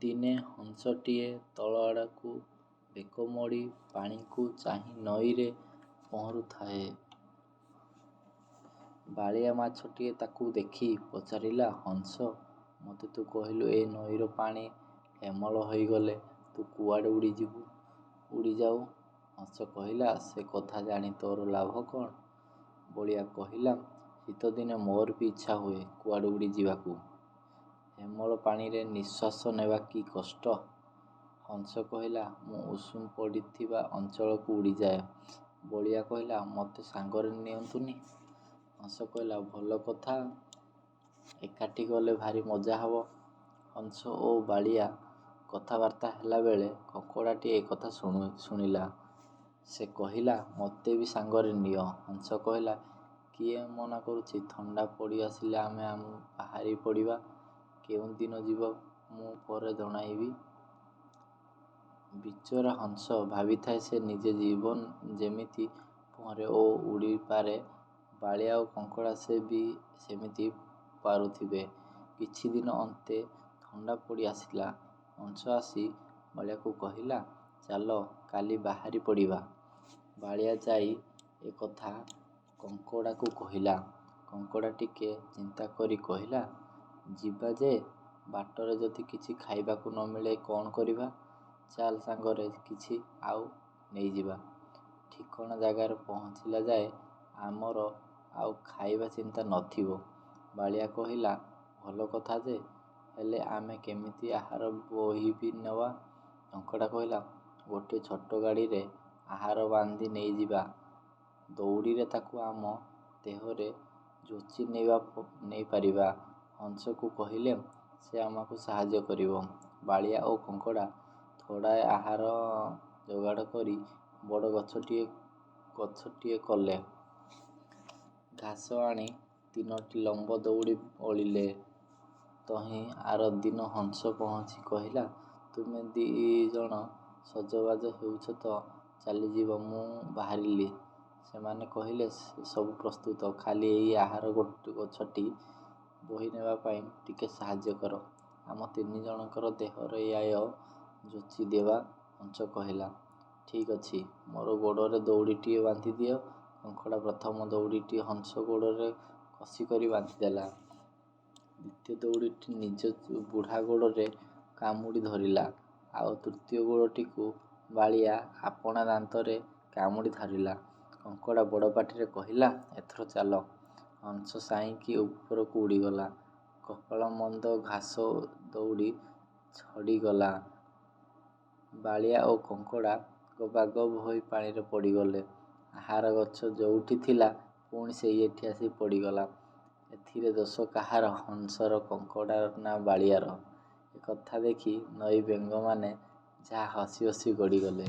ଦିନେ ହଂସଟିଏ ତଳଆଡ଼କୁ ବେକ ମୋଡ଼ି ପାଣିକୁ ଚାହିଁ ନଈରେ ପହଁରୁଥାଏ। ବାଳିଆ ମାଛଟିଏ ତାକୁ ଦେଖି ପଚାରିଲା-''ହଂସ, ମୋତେ ତୁ କହିଲୁ, ଏ ନଈର ପାଣି ହେମଳ ହୋଇଗଲେ ତୁ କୁଆଡ଼େ ଉଡ଼ିଯାଉ? '' ହଂସ କହିଲା-''ସେ କଥା ଜାଣି ତୋର ଲାଭ କ'ଣ? '' ବଳିଆ କହିଲା-''ଶୀତଦିନେ ମୋର ବି ଇଚ୍ଛା ହୁଏ କୁଆଡ଼େ ଉଡ଼ିଯିବାକୁ। ହେମଳ ପାଣିରେ ନିଃଶ୍ୱାସ ନେବା କି କଷ୍ଟ! '' ହଂସ କହିଲା-''ମୁଁ ଉଷୁମ ପଡ଼ିଥିବା ଅଞ୍ଚଳକୁ ଉଡ଼ିଯାଏ। '' ବଳିଆ କହିଲା-''ମୋତେ ସାଙ୍ଗରେ ନିଅନ୍ତୁନି? '' ହଂସ କହିଲା-''ଭଲ କଥା, ଏକାଠି ଗଲେ ଭାରି ମଜା ହେବ। '' ହଂସ ଓ ବାଳିଆ କଥାବାର୍ତ୍ତା ହେଲାବେଳେ କଙ୍କଡ଼ାଟିଏ ଏ କଥା ଶୁଣିଲା। ସେ କହିଲା-''ମୋତେ ବି ସାଙ୍ଗରେ ନିଅ। '' ହଂସ କହିଲା-''କିଏ ମନା କରୁଛି? ଥଣ୍ଡା ପଡ଼ିଆସିଲେ ଆମେ ବାହାରି ପଡ଼ିବା। କେଉଁ ଦିନ ଯିବା ମୁଁ ପରେ ଜଣାଇବି। '' ବିଚରା ହଂସ ଭାବିଥାଏ ସେ ନିଜେ ଯେମିତି ପହଁରେ ଓ ଉଡ଼ିପାରେ ବାଳିଆ ଓ କଙ୍କଡ଼ା ବି ସେମିତି ପାରୁଥିବେ। କିଛିଦିନ ଅନ୍ତେ ଥଣ୍ଡା ପଡ଼ି ଆସିଲା। ହଂସ ଆସି ବାଳିଆକୁ କହିଲା-''ଚାଲ, କାଲି ବାହାରି ପଡ଼ିବା। '' ବାଳିଆ ଯାଇ ଏ କଥା କଙ୍କଡ଼ାକୁ କହିଲା। କଙ୍କଡ଼ା ଟିକେ ଚିନ୍ତା କରି କହିଲା-''ଯିବା ଯେ, ବାଟରେ ଯଦି କିଛି ଖାଇବାକୁ ନ ମିଳେ କ'ଣ କରିବା? ଚାଲ ସାଙ୍ଗରେ କିଛି ଆଉ ନେଇଯିବା। ଠିକଣା ଜାଗାରେ ପହଞ୍ଚିଲାଯାଏ ଆମର ଆଉ ଖାଇବା ଚିନ୍ତା ନ ଥିବ। '' ବାଳିଆ କହିଲା-''ଭଲ କଥା ଯେ, ହେଲେ ଆମେ କେମିତି ଆହାର ବୋହିନେବା? '' କଙ୍କଡ଼ା କହିଲା-''ଗୋଟିଏ ଛୋଟ ଗାଡ଼ିରେ ଆହାର ବାନ୍ଧି ନେଇଯିବା। ଦଉଡ଼ିରେ ତାକୁ ଆମ ଦେହରେ ଯୋଚି ନେଇପାରିବା। ହଂସକୁ କହିଲେ ସେ ଆମକୁ ସାହାଯ୍ୟ କରିବ। '' ବାଳିଆ ଓ କଙ୍କଡ଼ା ଥୋଡ଼ାଏ ଆହାର ଯୋଗାଡ଼ କରି ବଡ଼ ଗୋଛଟିଏ କଲେ। ଘାସ ଆଣି ତିନୋଟି ଲମ୍ବ ଦଉଡ଼ି ଅଳିଲେ। ତହିଁ ଆରଦିନ ହଂସ ପହଞ୍ଚି କହିଲା-''ତୁମେ ଦିଜଣ ସଜବାଜ ହେଉଛ ତ ଚାଲିଯିବ, ମୁଁ ବାହାରିଲି। '' ସେମାନେ କହିଲେ-''ସବୁ ପ୍ରସ୍ତୁତ। ଖାଲି ଏଇ ଆହାର ଗୋଛାଟି ବୋହି ନେବାପାଇଁ ଟିକେ ସାହାଯ୍ୟ କର। ଆମ ତିନିଜଣଙ୍କ ଦେହରେ ୟାକୁ ଯୋଚି ଦେବା। '' ହଂସ କହିଲା-''ଠିକ୍ ଅଛି, ମୋର ଗୋଡ଼ରେ ଦଉଡ଼ିଟିଏ ବାନ୍ଧିଦିଅ। '' କଙ୍କଡ଼ା ପ୍ରଥମ ଦଉଡ଼ିଟି ହଂସ ଗୋଡ଼ରେ କଷିକରି ବାନ୍ଧିଦେଲା। ଦ୍ୱିତୀୟ ଦଉଡ଼ିଟି ନିଜ ବୁଢ଼ା ଗୋଡ଼ରେ କାମୁଡ଼ି ଧରିଲା। ଆଉ ତୃତୀୟ ଦଉଡ଼ିଟିକୁ ବାଳିଆ ଆପଣା ଦାନ୍ତରେ କାମୁଡ଼ି ଧରିଲା। କଙ୍କଡ଼ା ବଡ଼ ପାଟିରେ କହିଲା-''ଏଥର ଚାଲ। '' ହଂସ ସାଇଁକି ଉପରକୁ ଉଡ଼ିଗଲା। କପାଳ ମନ୍ଦ ଘାସ ଦଉଡ଼ି ଛଡ଼ିଗଲା। ବାଳିଆ ଓ କଙ୍କଡ଼ା ଗବାଗବ ହୋଇ ପାଣିରେ ପଡ଼ିଗଲେ। ଆହାର ଗୋଛ ଯେଉଁଠି ଥିଲା, ପୁଣି ସେଇଠି ଆସି ପଡ଼ିଗଲା। ଏଥିରେ ଦୋଷ କାହାର ହଂସର, କଙ୍କଡ଼ାର ନା ବାଳିଆର? ଏ କଥା ଦେଖି ନଈ ବେଙ୍ଗମାନେ ଯାହା ହସି ହସି ଗଡ଼ିଗଲେ।